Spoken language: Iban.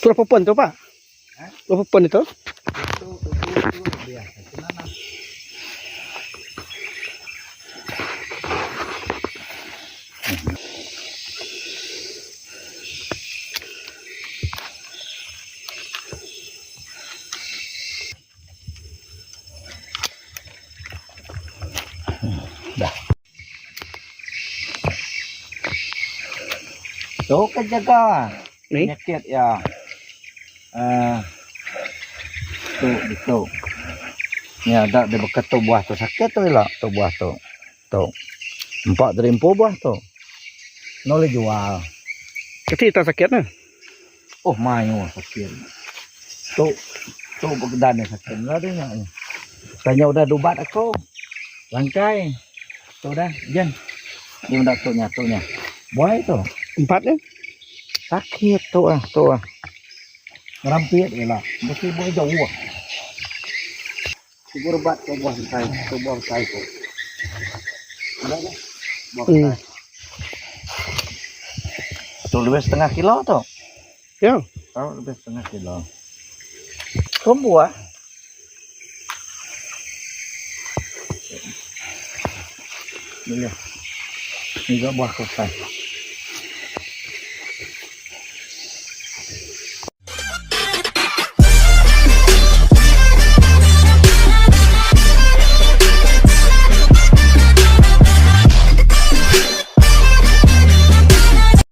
Berapa pon tu pak? Berapa pon itu? Dah. Tu ke jaga Ni? penyakit ya. Uh, tu ditu. Ni ada dia beketu buah tu sakit tu ila tu buah tu. Tu. Empa dari empu buah tu. No le jual. Kecil tak sakit nah. Oh mayuh sakit. Tu tu bekedan dia sakit lah dia nya. Tanya udah dubat aku. Langkai. Tu dah, Jen. Ni udah tu nya, tu nya. Buai tu. Empat ni. Sakit tu ah, tu ah. Ngerampit je lah. Mesti buai jauh ah. Sigur ubat tu buah besai, tu buah besai tu. Ada dah. Buah besai. Tu lebih setengah kilo tu. Ya. Tahu lebih setengah kilo. Kau buah. Ni dia. Ni juga buah besai.